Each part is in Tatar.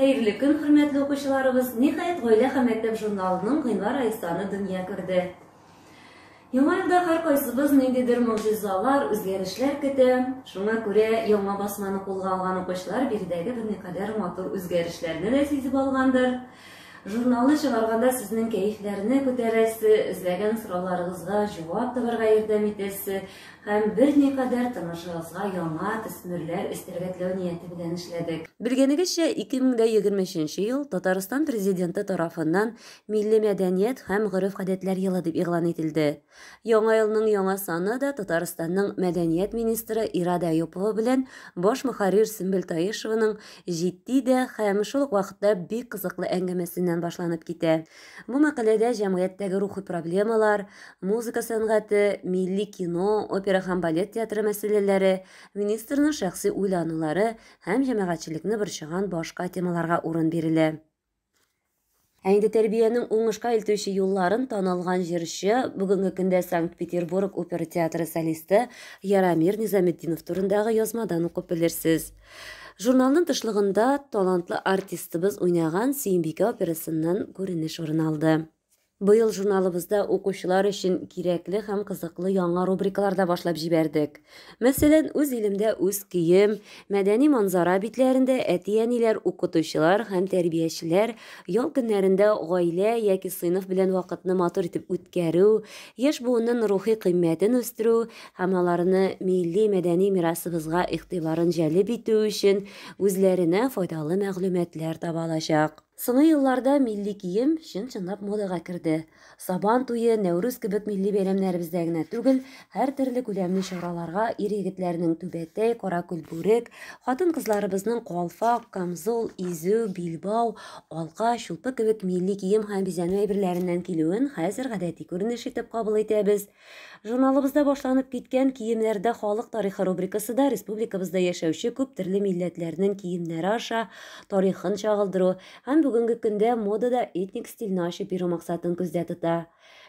Хәерле көн, хөрмәтле укучыларыбыз! Ниһаять, Гаилә һәм мәктәп журналының гыйнвар ае саны дөнья күрде. Яңа елда һәркайсыбыз ниндидер могҗизалар, үзгәрешләр көтә. Шуңа күрә яңа басманы кулга алган укучылар биредәге берникадәр матур үзгәрешләрне дә сизеп алгандыр. Журналны чыгарганда сезнең кәефләрне күтәрәсе, эзләгән сорауларыгызга җавап табарга ярдәм итәсе һәм берникадәр тормышыгызга яңа төсмерләр өстәргә теләү нияте белән эшләдек. Белгәнегезчә, 2023 ел Татарстан Президенты тарафыннан Милли мәдәният һәм гореф-гадәтләр елы дип игълан ителде. Яңа елның яңа саны да Татарстанның мәдәният министры Ирада Әюпова белән баш мөхәррир Сөмбел Таишеваның җитди дә һәм шул ук вакытта бик кызыклы әңгәмәсеннән башланып китә. Бу мәкаләдә җәмгыятьтәге рухи проблемалар, музыка сәнгате, милли кино, опера һәм балет театры мәсьәләләре, министрның шәхси уйланулары һәм җәмәгатьчелекне борчыган башка темаларга урын бирелә. Ә инде тәрбиянең уңышка илтүче юлларын танылган җырчы, бүгенге көндә Санкт-Петербург опера театры солисты Ярамир Низаметдинов турындагы язмадан укып белерсез. Журналның тышлыгында талантлы артистыбыз уйнаган Сөембикә операсыннан күренеш урын алды. Быел журналыбызда укучылар өчен кирәкле һәм кызыклы яңа рубрикалар да башлап җибәрдек. Мәсәлән, Үз илемдә үз көем, Мәдәни манзара битләрендә әти-әниләр, укытучылар һәм тәрбиячеләр ял көннәрендә гаилә яки сыйныф белән вакытны матур итеп үткәрү, яшь буынның рухи кыйммәтен үстерү һәм аларны милли-мәдәни мирасыбызга игътибарын җәлеп итү өчен үзләренә файдалы мәгълүматлар таба алачак. Соңгы елларда милли кием чын-чынлап модага керде. Сабан туе, Нәүрүз кебек милли бәйрәмнәребездә генә түгел, һәртөрле күләмле чараларга ир-егетләрнең түбәтәй, каракүл бүрек, хатын-кызларыбызның калфак, камзол, изү, билбау, алка, чулпы кебек милли кием һәм бизәнү әйберләреннән килүен хәзер гадәти күренеш итеп кабул итәбез. Журналыбызда башланып киткән Киемнәрдә халык тарихы рубрикасы да республикабызда яшәүче күп төрле милләтләрнең киемнәре аша тарихын чагылдыру һәм бүгенге көндә модада этник стильне ачып бирү максатын күздә тота.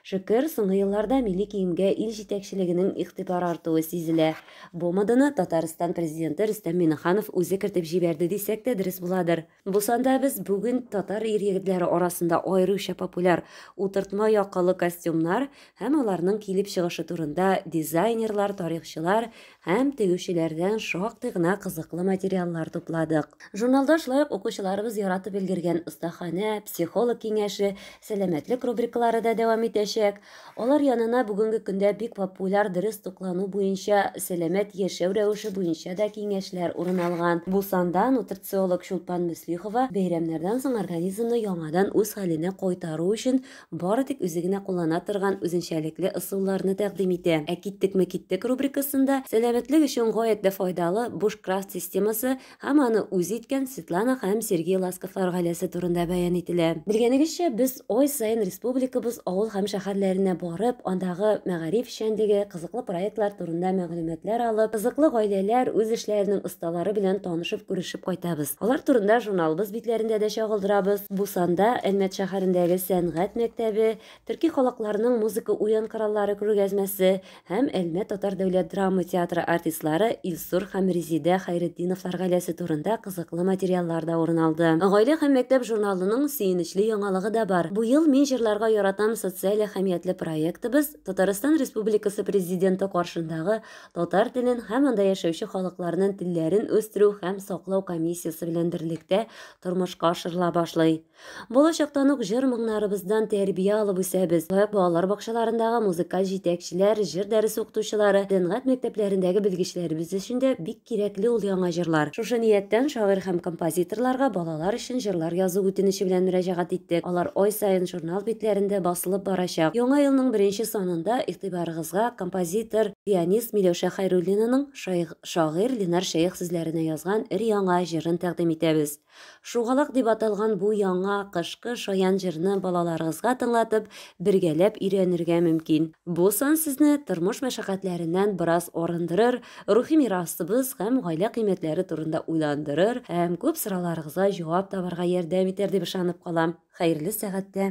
Шөкер, соңгы елларда милли киемгә ил җитәкчелегенең игътибар артуы сизелә. Бу моданы Татарстан Президенты Рөстәм Миңнеханов үзе кертеп җибәрде дисәк тә дөрес буладыр. Бу санда без бүген татар ир-егетләре арасында аеруча популяр утыртма якалы костюмнар һәм аларның килеп чыгышы турында дизайнерлар, тарихчылар һәм тегүчеләрдән шактый гына кызыклы материаллар тупладык. Журналда шулай ук укучыларыбыз яратып өлгергән Остаханә, Психолог киңәше, Сәламәтлек рубрикалары да дәвам итәчәк. Алар янына бүгенге көндә бик популяр дөрес туклану буенча сәламәт яшәү рәвеше буенча да киңәшләр урын алган. Бу санда нутрициолог Чулпан Мөслихова бәйрәмнәрдән соң организмны яңадан үз хәленә кайтару өчен бары тик үзе генә куллана торган үзенчәлекле ысулларны тәкъдим итә. Ә Киттекме киттек рубрикасында сәламәтлек өчен гаять дә файдалы бушкрафт системасы Һәм аны үз иткән Светлана һәм Сергей Ласковлар гаиләсе турында бәян ителә. Белгәнегезчә, без ай саен республикабыз авыл һәм шәһәрләренә барып, андагы мәгариф эшчәнлеге, кызыклы проектлар турында мәгълүматлар алып, кызыклы гаиләләр, үз эшләренең осталары белән танышып, күрешеп кайтабыз. Алар турында журналыбыз битләрендә дә чагылдырабыз. Бу санда Әлмәт шәһәрендәге сәнгать мәктәбе, төрки халыкларның музыка уен кораллары күргәзмәсе, Һәм Әлмәт татар дәүләт драма театры артистлары Илсур һәм Резидә Хәйретдиновлар гаиләсе турында кызыклы материаллар да урын алды. Гаилә һәм мәктәп журналының сөенечле яңалыгы да бар. Бу ел Мин җырларга яратам социаль әһәмиятле проектыбыз Татарстан Республикасы Президенты каршындагы Татар телен һәм анда яшәүче халыкларның телләрен үстерү һәм саклау комиссиясе белән берлектә тормышка ашырыла башлый. Балачактан ук җыр-моңнарыбыздан тәрбия алып үсәбез. Шулай ук балалар бакчаларындагы музыкаль җитәкчеләр, җыр дәресе укытучылары, сәнгать мәктәпләрендәге белгечләребез өчен дә бик кирәкле ул яңа җырлар. Шушы нияттән шагыйрь һәм композиторларга балалар өчен җырлар язу үтенече белән мөрәҗәгать иттек. Алар ай саен журнал битләрендә басылып барачак. Яңа елның беренче санында игътибарыгызга композитор, пианист Миләүшә Хәйруллинаның шагыйрь Ленар Шәех сүзләренә язган өр-яңа җырын тәкъдим итәбез. Шугалак дип аталган бу яңа кышкы шаян җырны балаларыгызга тыңлатып, бергәләп өйрәнергә мөмкин. Бу сан сезне тормыш мәшәкатьләреннән бераз арындырыр, рухи мирасыбыз һәм гаилә кыйммәтләре турында уйландырыр һәм күп сорауларыгызга җавап табарга ярдәм итәр дип ышанып калам. Хәерле сәгатьтә!